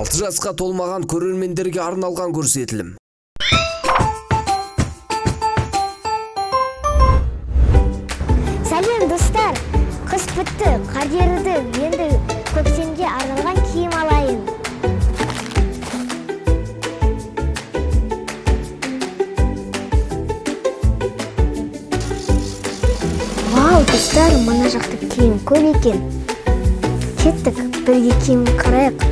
6 жасқа толмаған көрермендерге арналған көрсетілім. Сәлем, достар! Қыс бітті, қар еріді. Енді көктемге арналған киім алайын. Вау, достар, мына жақта киім көп екен. Кеттік, бірге киім қарайық.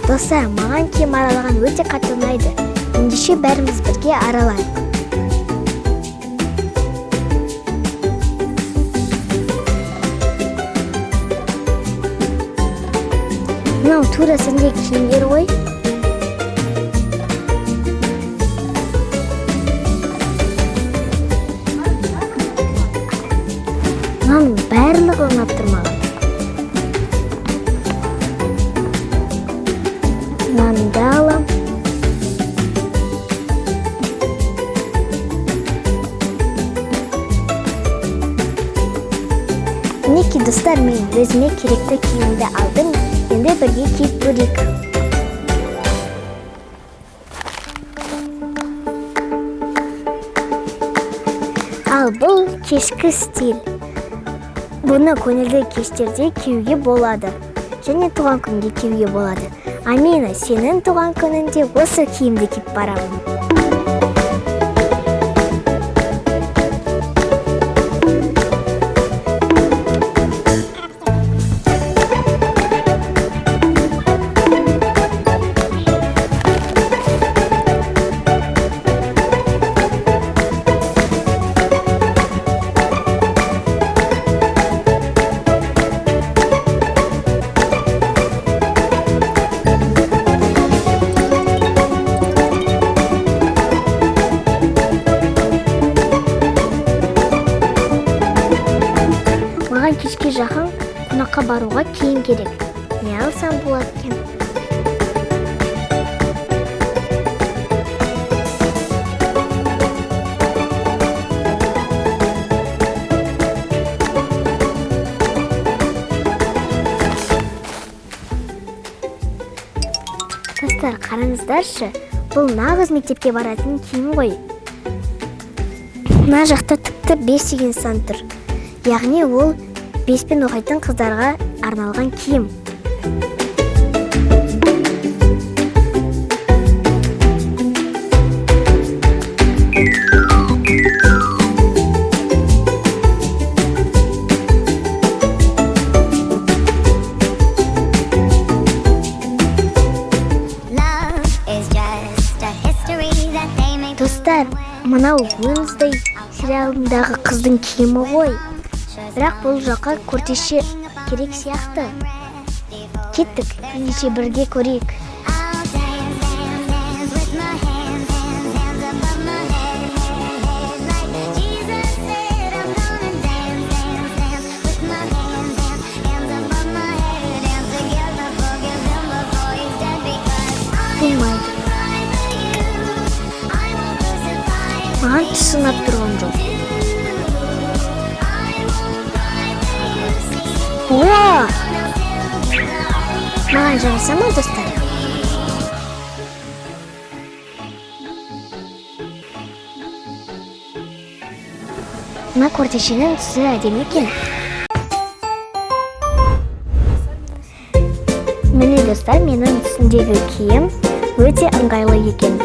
Достар, маған киім аралаған өте қатты ұнайды. Ендеше бәріміз бірге аралайық. Мынау тура сендей киімдер ғой. Мынаның барлығы ұнап тұр маған. Мынаны да алам. Мінекей, достар, мен өзіме керекті киімді алдым. Енді бірге киіп көрейік. Ал бұл кешкі стиль. Бұны көңілді кештерде киюге болады. Және туған күнге киюге болады. Амина, сенің туған күніңде осы киімді киіп барамын. Маған кешке жақын қонаққа баруға киім керек. Не алсам болады екен? Достар, қараңыздаршы, бұл нағыз мектепке баратын киім ғой. Мына жақта тіпті 5 деген сан тұр. Яғни ол 5-пен оқитын қыздарға арналған киім. Love is just a history that they may Достар, мынау Wednesday сериалындағы қыздың киімі ғой. Бірақ бұл жаққа күртеше керек сияқты. Кеттік, ендеше бірге көрейік. I'll dance, dance, dance with my hands, hands, hands above my head, head, head. Like Jesus said, I'm gonna dance, dance, dance with my hands, hands, hands above my head. Dance together, forgive him before he's dead, because I Болмайды. won't cry for you. I won't crucify Маған түсі ұнап тұрған жоқ. you. I won't cry for you. See, О! I'll still be loving. Маған жараса ма, достар? Мына күртешенің түсі әдемі екен. Міне, достар, менің түсіндегі киім өте ыңғайлы екен.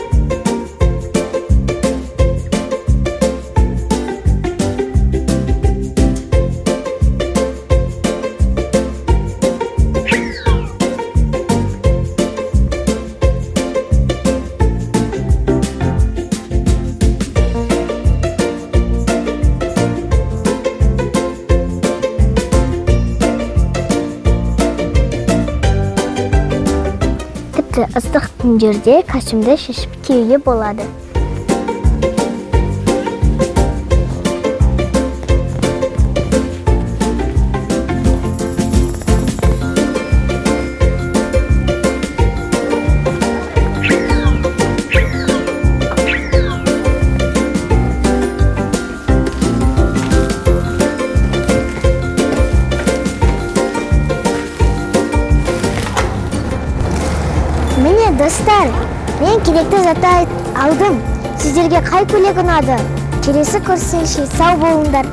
Тіпті ыстық күндерде костюмді шешіп киюге болады. Міне, достар, мен керекті затты алдым. Сіздерге қай көйлек ұнады? Келесі көріскенше сау болыңдар.